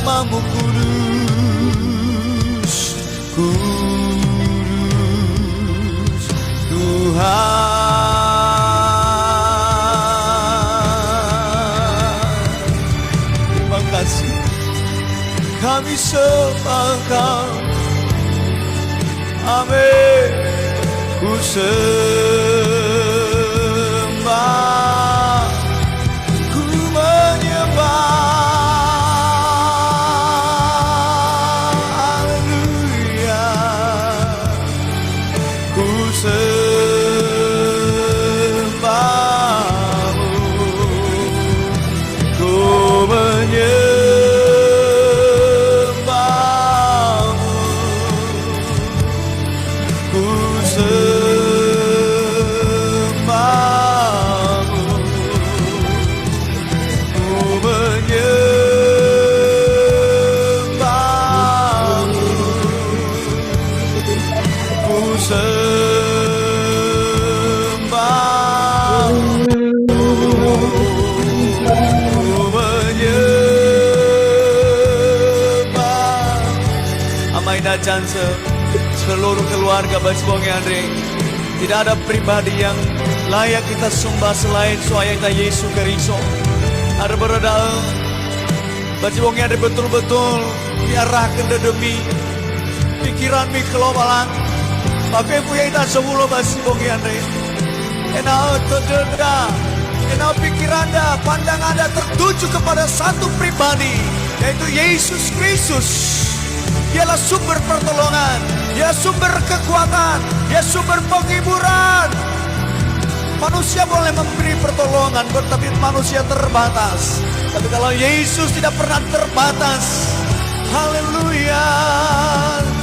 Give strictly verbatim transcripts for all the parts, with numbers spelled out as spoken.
Mamu kudus, kudus, Tuhan. Terima kasih. Kami sembah Engkau. Amin. Ku sembah, ku menyembah. Haleluya. Ku sembahmu, ku menyembahmu, ku sembahmu. Ku menyembahmu, ku sembahmu, ku menyembah. Ama ina Chance, seluruh keluarga ba zi bongi andre. Tidak ada pribadi yang layak kita sembah selain So'aya ita Yesu Keriso. Andrö börö da'ö, ba zi bongi andre betul-betul mi'arahakö dödömi, pikiranmi khö Lowalangi. Ba fefu ya'ita zowulo ba zi bongi andre. Ena'ö tödöda, ena'ö pikiranda, pandanganda tertuju kepada satu pribadi, yaitu Yesus Kristus. Dialah sumber pertolongan, Dia sumber kekuatan, Dia sumber penghiburan. Manusia boleh memberi pertolongan, ber-, tapi manusia terbatas. Tapi kalau Yesus tidak pernah terbatas. Haleluya,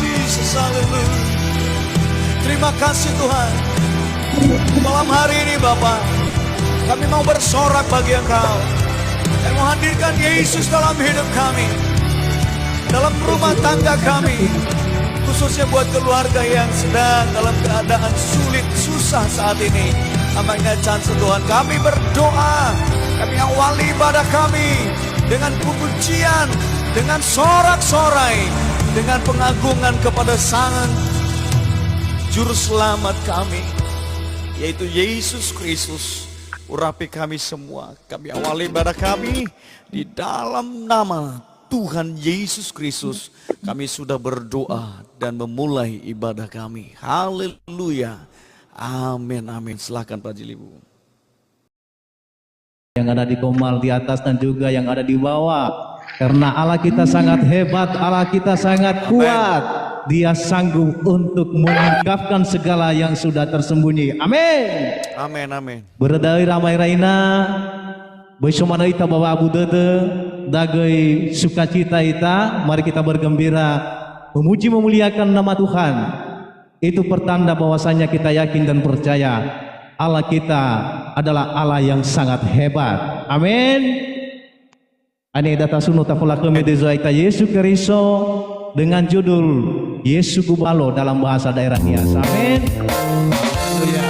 Jesus, haleluya. Terima kasih, Tuhan. Malam hari ini, Bapa, kami mau bersorak bagi Engkau. Kami mau hadirkan Yesus dalam hidup kami, dalam rumah tangga kami, khususnya buat keluarga yang sedang dalam keadaan sulit, susah saat ini. Ama ina Chance, Tuhan, kami berdoa, kami awali ibadah kami dengan pujian, dengan sorak-sorai, dengan pengagungan kepada Sang Juru Selamat kami, yaitu Yesus Kristus. Urapi kami semua. Kami awali ibadah kami di dalam nama Tuhan Yesus Kristus. Kami sudah berdoa dan memulai ibadah kami. Haleluya. Amin, amin. Silakan, Pak Jilibu. Yang ada di komal di atas dan juga yang ada di bawah. Karena Allah kita sangat hebat, Allah kita sangat kuat. Dia sanggup untuk mengungkapkan segala yang sudah tersembunyi. Amin. Amin, amin. Börö da'ö ira ama ira ina, böi so manö ita ba wa'abu dödö, da göi sukacita ita, mari kita bergembira, memuji memuliakan nama Tuhan. Itu pertanda bahwasanya kita yakin dan percaya Allah kita adalah Allah yang sangat hebat. Amin. Ane data suno tafolakhömi döi Zo'aya ita Yesu Keriso dengan judul Yesu Gubalo dalam bahasa daerah Nias. Amin. Haleluya.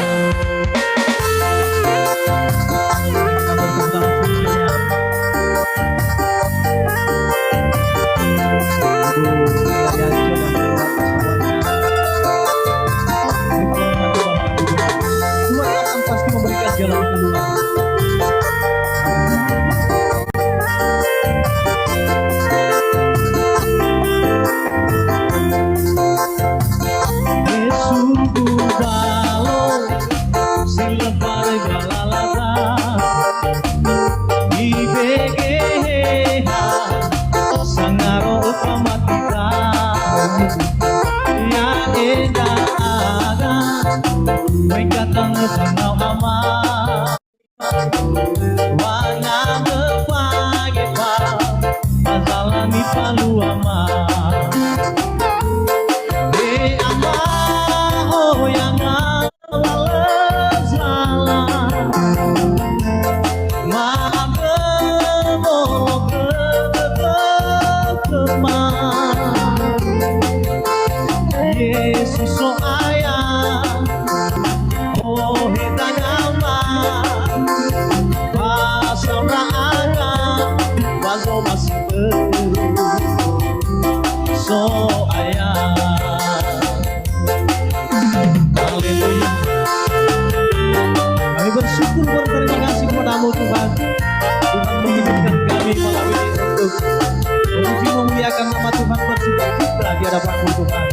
Tuhan akan pasti memberikan jalan keluar. Yesu Gubalo, si lö baröi ba lalada, ibe'e Geheha, sangaro öfa matita. Ya'e ndra'aga, möi gatanö fangau Ama. Wanangö fage fa, ba zala nifalua ma. He Ama, oya ngawa lö zala. Ma'andrö wolo'ö khöma. Yesu So'aya. Oheta nyama, ba saohara aga, ba zomasi börö. So'aya. Haleluya. Kami bersyukur, berterima kasih kepada-Mu, Tuhan. Tuhan mengizinkan kami malam ini untuk memuji, memuliakan nama Tuhan, bersuka cita di hadapan-Mu, Tuhan.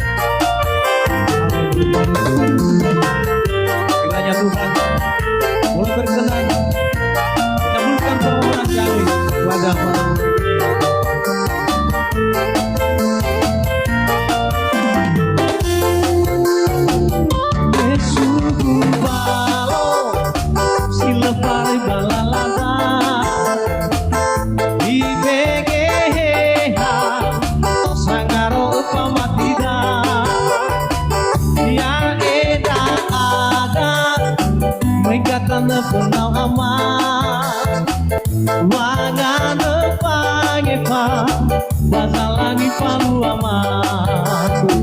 Kiranya Tuhan boleh berkenan, kabulkan permohonan kami kepada-Mu. Yesu gubalo, si lö faröi ba lalada. Ibegeheha, sangaro öfa matida. Ya'e ndra'aga, möi gatanö fönau Ama. Wanganö fangefa, ba zala nifalua Ama.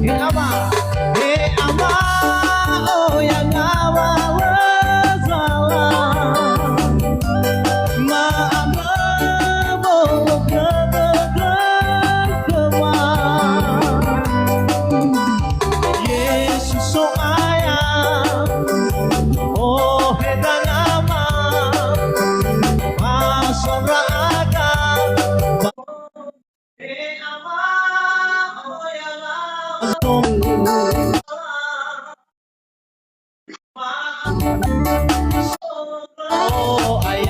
He Ama, he Ama, oya ngawalö zala. Ma'andrö bolo khö dödö khöma. Yesu So'aya, ohe dangama, ba so ndra'aga, ba, he Ama, oya la. Oh, ayah.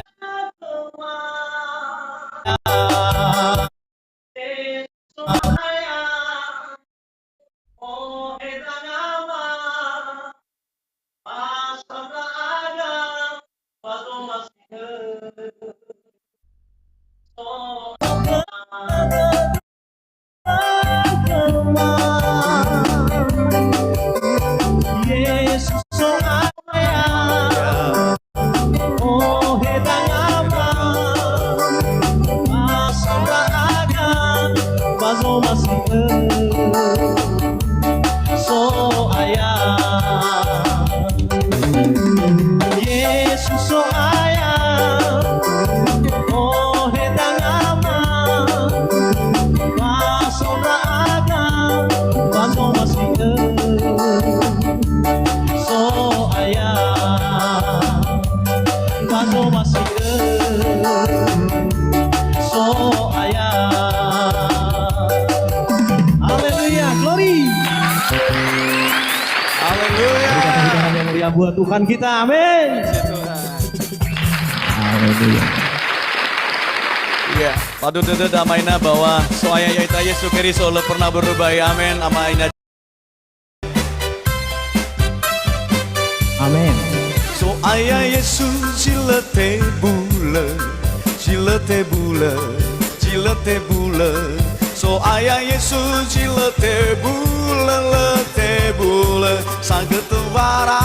Yesu So'aya, ohe dangama, ba so ndra'aga, ba zomasi'ö, So'aya. Yesu So'aya, ohe dangama, ba so ndra'aga, ba zomasi'ö, So'aya, ba zomasi'ö, So'aya. Haleluya, glory. Haleluya. Berikan tepuk tangan yang meriah buat Tuhan kita. Amin. Puji Tuhan. Haleluya. Iya, padu dödöda ama ina bahwa So'aya ya'ita Yesu Keriso lö pernah berubah, ya. Amin. Ama ina. Amin. So'aya Yesu zi lö tebulö, zi lö tebulö, zi lö tebulö. So'aya Yesu zi lö tebulö, lö tebulö, sagötö wara.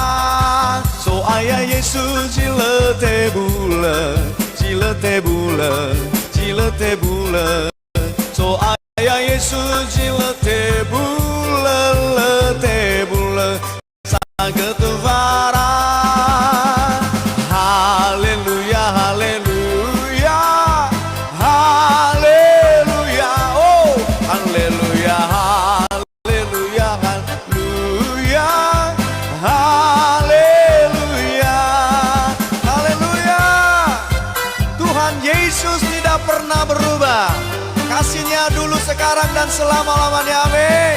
So'aya Yesu zi lö tebulö, zi lö tebulö, zi lö tebulö. So'aya Yesu zi lö tebulö, lö tebulö, sagötö wara. Haleluya, haleluya, haleluya, oh, haleluya, haleluya, haleluya, haleluya, haleluya. Tuhan Yesus tidak pernah berubah. Kasih-Nya dulu, sekarang, dan selama-lamanya. Amin.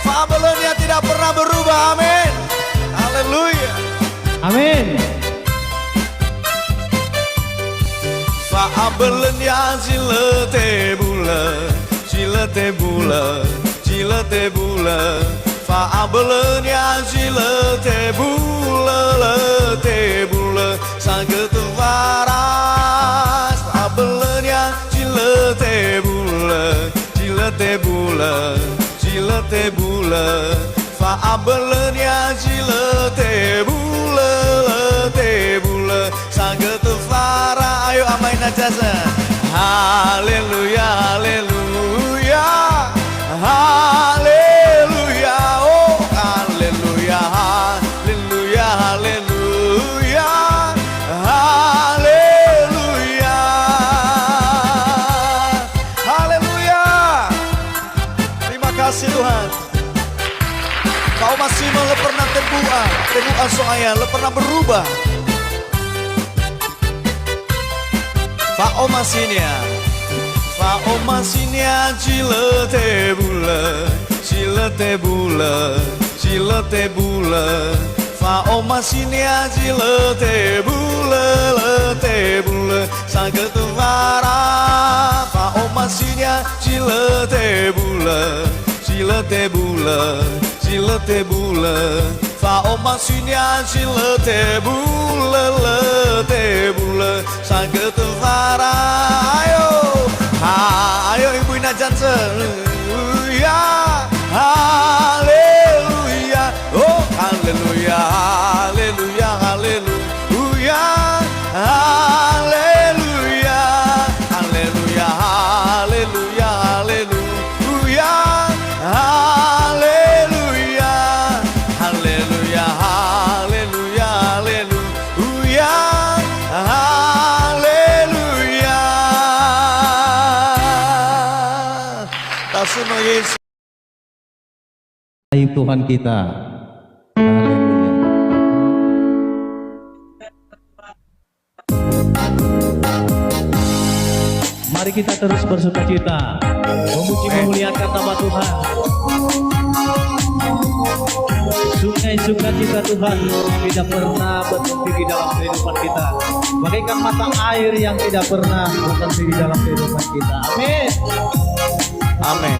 Fa'abölö-Nia tidak pernah berubah. Amin. Haleluya. Amin. Fa'abölö-Nia zi lö tebulö, zi lö tebulö, zi lö tebulö. Fa'abölö-Nia zi lö tebulö, lö tebulö, sagötö wara. Fa'abölö-Nia zi lö tebulö, zi lö tebulö, zi lö tebulö. Fa'abölö-Nia zi lö tebulö, lö tebulö, sagötö wara. Ayo, ama ina jasa. Haleluya, haleluya, haleluya, oh, haleluya, haleluya, haleluya, haleluya, haleluya. Terima Tebu'a, tebu'a So'aya, lö pernah berubah. Fa'omasinia. Fa'omasinia zi lö tebulö, zi lö tebulö, zi lö tebulö. Fa'omasinia zi lö tebulö, lö tebulö, sagötö wara. Fa'omasinia zi lö tebulö, zi lö tebulö, zi lö tebulö. Fa'omasinia zi lö tebulö, lö tebulö, sagötö wara. Ayo, ha, ayo ibu ina janse. Haleluya, haleluya, oh, haleluya, haleluya, haleluya, haleluya, haleluya, haleluya, haleluya. Haleluya, haleluya, haleluya, haleluya, haleluya, haleluya. Tasuno Yesu. Ayu Tuhan kita. Haleluya. Mari kita terus bersukacita, memuji, memuliakan nama Tuhan. Sungai sukacita Tuhan tidak pernah berhenti di dalam kehidupan kita, bagaikan mata air yang tidak pernah berhenti di dalam kehidupan kita. Amin. Amin.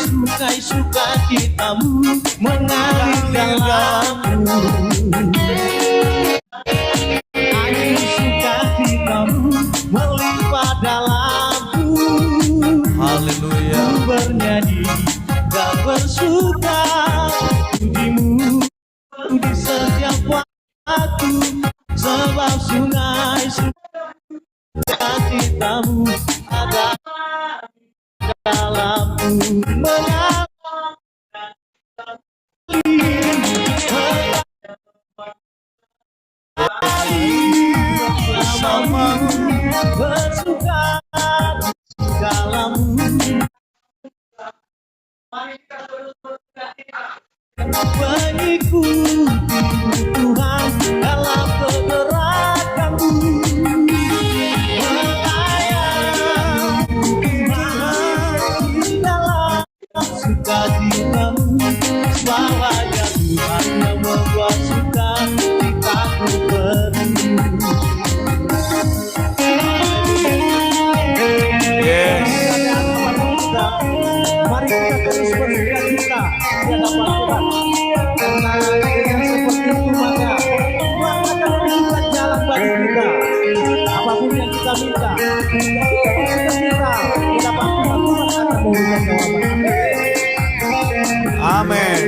Sungai sukacitamu mengalir dalamku. Angin sukacitamu melimpah dalamku. Haleluya. Ku bernyanyi dan bersuka pujimu di setiap waktu, sebab sungai sukacitamu ada dalamku. Mengalir bersamamu, bersuka dalammu. Mengikuti Tuhan dalam pergerakanmu. Melayani Tuhan dalam sukacitamu. Suaranya Tuhan yang membuat sukacitaku penuh. Yes. Mari kita terus bersukacita di hadapan Tuhan. Karena dengan seperti itu maka Tuhan akan membuka jalan bagi kita. Apapun yang kita minta, kita bersukacita di hadapan Tuhan, Tuhan akan memberikan jawaban. Amin.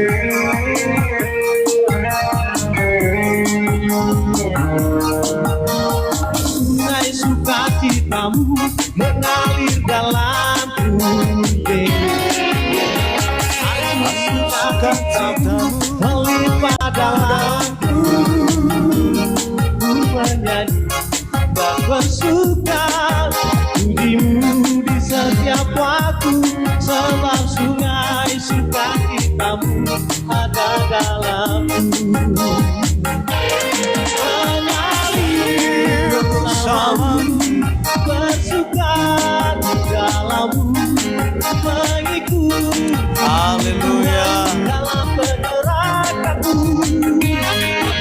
Sungai sukacitamu mengalir dalamku. Angin sukacitamu melimpah dalamku. Ku bernyanyi dan bersuka pujimu di setiap waktu, sebab sungai sukacitamu ada dalamku. Mengalir bersamamu, bersuka di dalammu, mengikuti Haleluya. Dalam pergerakanmu,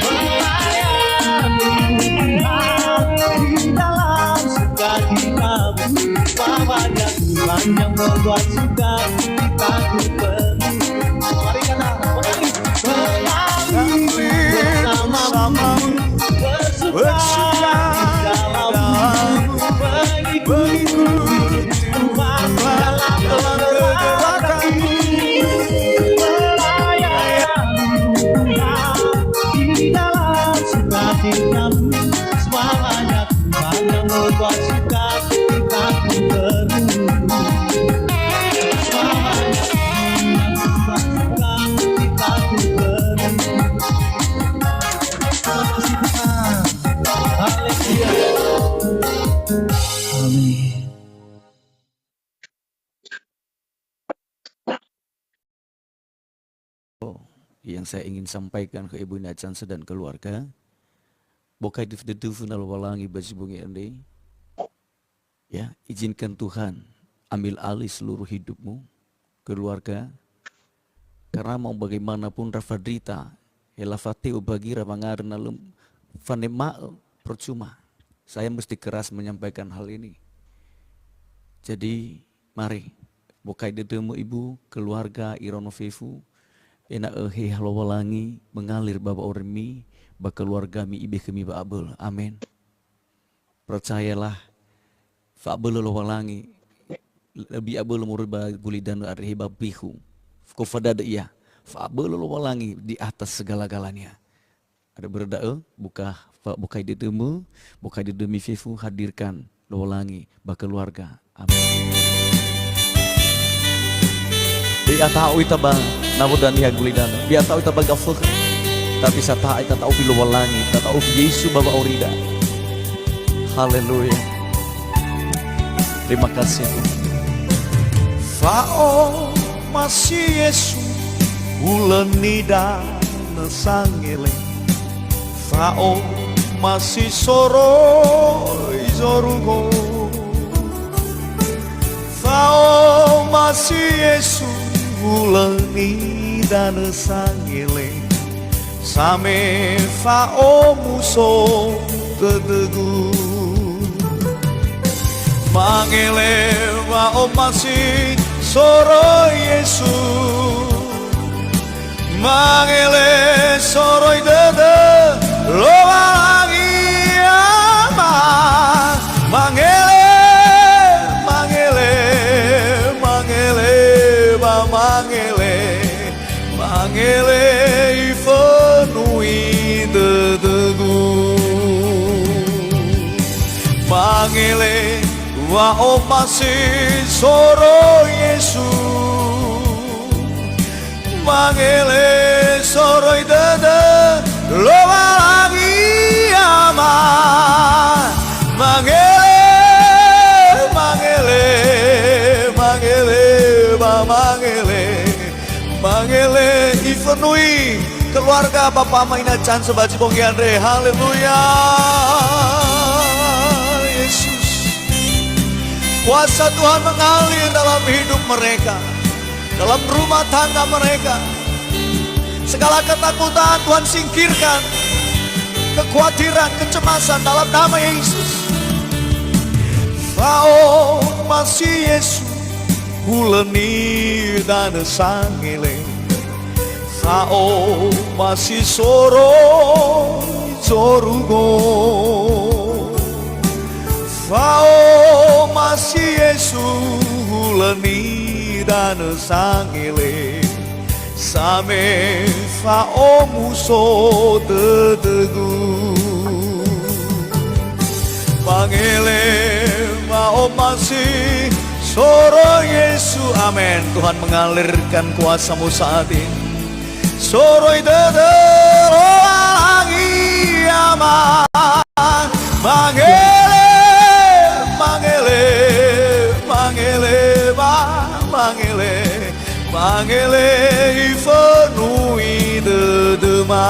melayani Tuhan di dalam sukacitamu, bahwanya Tuhan yang membuat sukacitaku penuh. Mari kita menari. Menari bersamamu, bersuka di dalammu, mengikuti Tuhan dalam pergerakanmu. Melayani Tuhan di dalam sukacitamu, semuanya Tuhan yang membuat sukacitaku penuh. Semuanya Tuhan yang membuat sukacitaku penuh. Amin. Yang saya ingin sampaikan ke Ibu Ina Chance dan keluarga, bokai dödöföna Lowalangi ba zi bongi andre. Ya, izinkan Tuhan ambil alih seluruh hidupmu, keluarga, karena mau bagaimanapun ra fandrita, he lafateu bagira wangari na lö fanema'ö, percuma. Saya mesti keras menyampaikan hal ini. Jadi, mari, bokai dödömu Ibu, keluarga, iraono fefu, ena'ö he Lowalangi mengalir ba wa'aurimi, ba keluargami, ibekhömi wa'abölö. Amin. Percayalah, fa'abölö Lowalangi, lebih abölö moroi ba gulidanö andre he ba mbehu. Kofadadö ia, fa'abölö Lowalangi di atas segala-galanya. Ada börö da'ö, buka, fa-, bokai dödömö, bokai dödömi fefu hadirkan Lowalangi ba keluarga. Amin. Bi'ata'u ita ba nawo dania gulidanö. Bi'ata'u ita ba gafökha. Tapi sata'e tata'ufi Lowalangi, tata'ufi Yesu ba wa'aurida. Haleluya. Terima kasih, Tuhan. Fa'omasi Yesu, hulö nidanö sangele. Fa'omasi soroi zorugo. Fa'omasi Yesu, hulö nidanö sangele. Same fa'omuso dödögu. Mangele wa'omasi soroi Yesu. Mangele soroi dödö Lowalangi Ama. Mangele, mangele, mangele, ba mangele. Mangele ifönui dödögu. Mangele wa'omasi soroi Yesu. Mangele soroi dödö Lowalangi Ama. Mangele, mangele, mangele, ba mangele. Mangele ifönui keluarga Bapa Ama Ina Chance ba zi bongi andre. Haleluya. Yesus. Kuasa Tuhan mengalir dalam hidup mereka, dalam rumah tangga mereka. Segala ketakutan Tuhan singkirkan, kekhawatiran, kecemasan dalam nama Yesus. Fa'omasi Yesu. Hulö nidanö sangele, fa'omasi soroi zorugo. Fa'omasi Yesu hulö nidanö sangele. Same fa'omuso dödögu. Mangele wa'omasi soroi Yesu. Amen. Tuhan mengalirkan kuasa-Mu saat ini. Soroi dödö Lowalangi Ama. Mangele, mangele, mangele, ba, mangele. Mangele ifönui dödöma.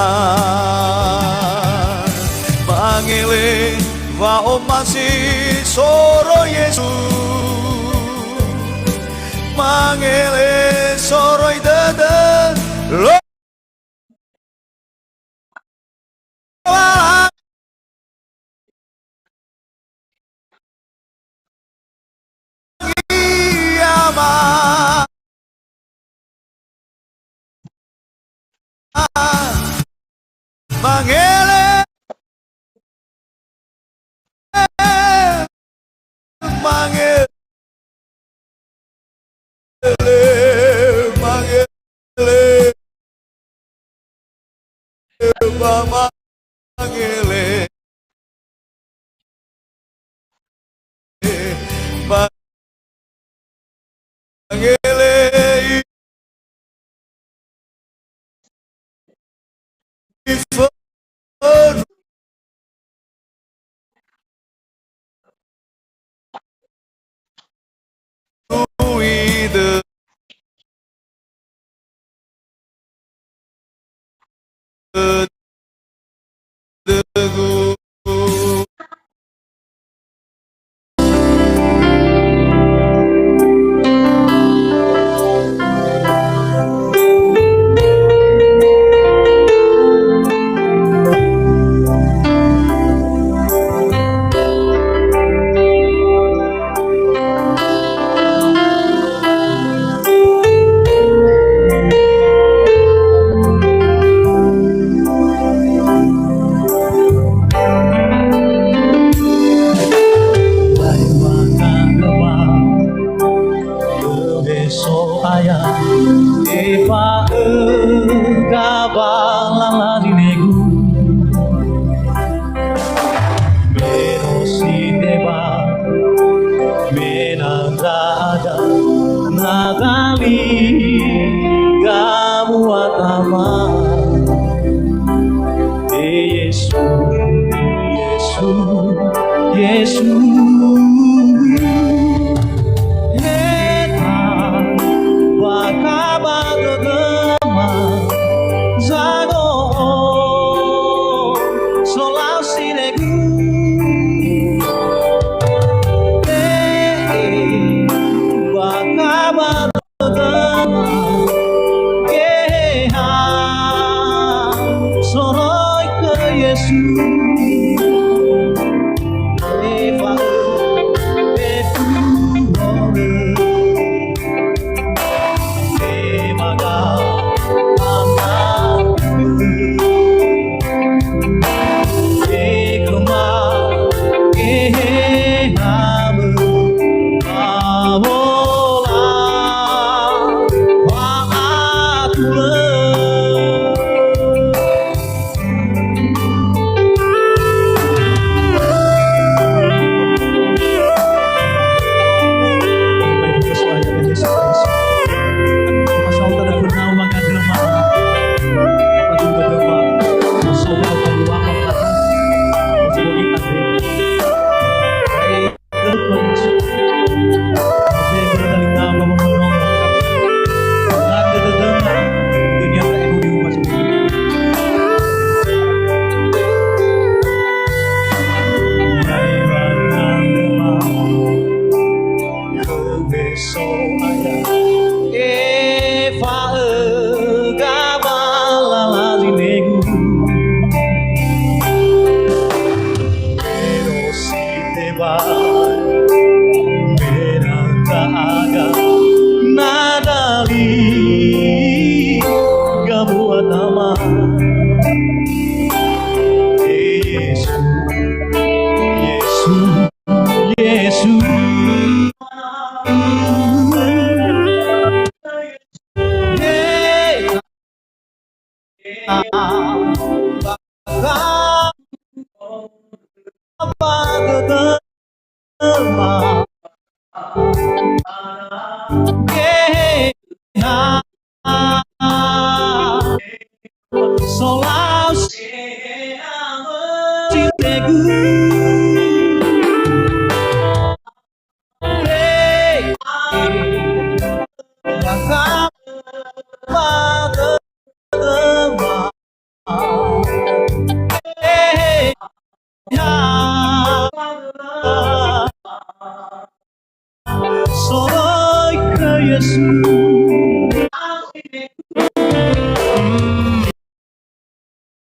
Mangele wa'omasi soroi Yesu. Mangele soroi dödö Lo- Mangele, mangele, mangele, mangele, mangele. Ifönui. Heta bakha ba dödöma zago'o solau si legu. Te'e bakha ba Geheha soroi khö Yesu. Efa'ö fefu horö. Temaga anakku. Ekhöma Geheha mö. Awola wa'atulö. Efa'ö gabala lalinegu. Ero si tebai, mena ta'aga na dali gabua tama. E Yesu, Yesu, Yesu. Solau si tegu.